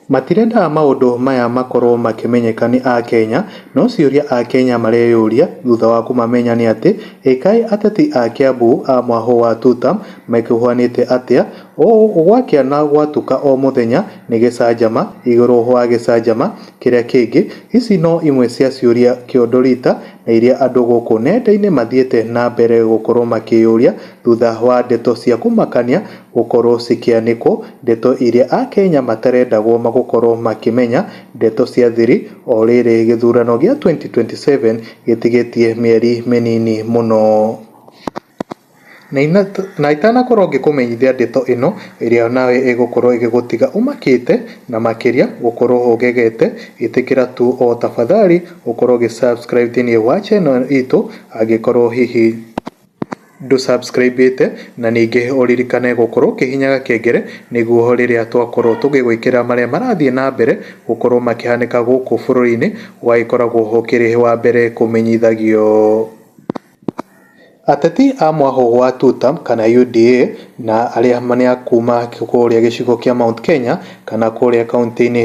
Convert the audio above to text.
Matirendaga maũndũ maya makorwo makĩmenyeka nĩ akenya, no ciũria akenya mareyũria thutha wa kũmamenya nĩ atĩ ĩ kaĩ ateti a Kiambu a mwahũ wa tutam mekuruhanĩte atĩa ũũ gwakĩa na gwatuka o mũthenya nĩ gĩcanjama igũrũ wa gĩcanjama kĩrĩa kĩngĩ. Ici no imwe cia ciũria kĩondo rita na iria andũ gũkũ nenda-inĩ mathiĩte na mbere gũkorwo makĩyũria thutha wa ndeto cia kũmakania gũkorwo cikĩanĩkwo, ndeto iria akenya matarendagwo gũkorwo makĩmenya, ndeto cia thiri o rĩrĩ gĩthurano gĩa 2027 gĩtigĩtie mĩeri mĩnini mũno. Na itanakorwo ngĩkũmenyithia ndeto ĩno ĩrĩa nawe ĩgũkorwo ĩgĩgũtiga ũmakĩte na makĩria gũkorwo ũgegete, ĩtĩkĩra tu o tafadhali ũkorwo ũgĩ subscribe thĩinĩ wa channel itũ angĩkorwo hihi ndũ subscribe na ningĩ ũririkane gũkorwo ũkĩhihinya gakengere nĩguo rĩrĩa twakorwo tũgĩgwĩkĩra marĩa marathiĩ na mbere gũkorwo makĩhanĩka gũkũ bũrũri-inĩ ũgagĩkoragwo ũkĩrĩ wa mbere kũmenyithagio. Ateti a mwahũ wa tutam kana UDA na arĩa nĩ a kuma kũrĩa gĩcigo kĩa Mount Kenya kana kũrĩa kaunti-inĩ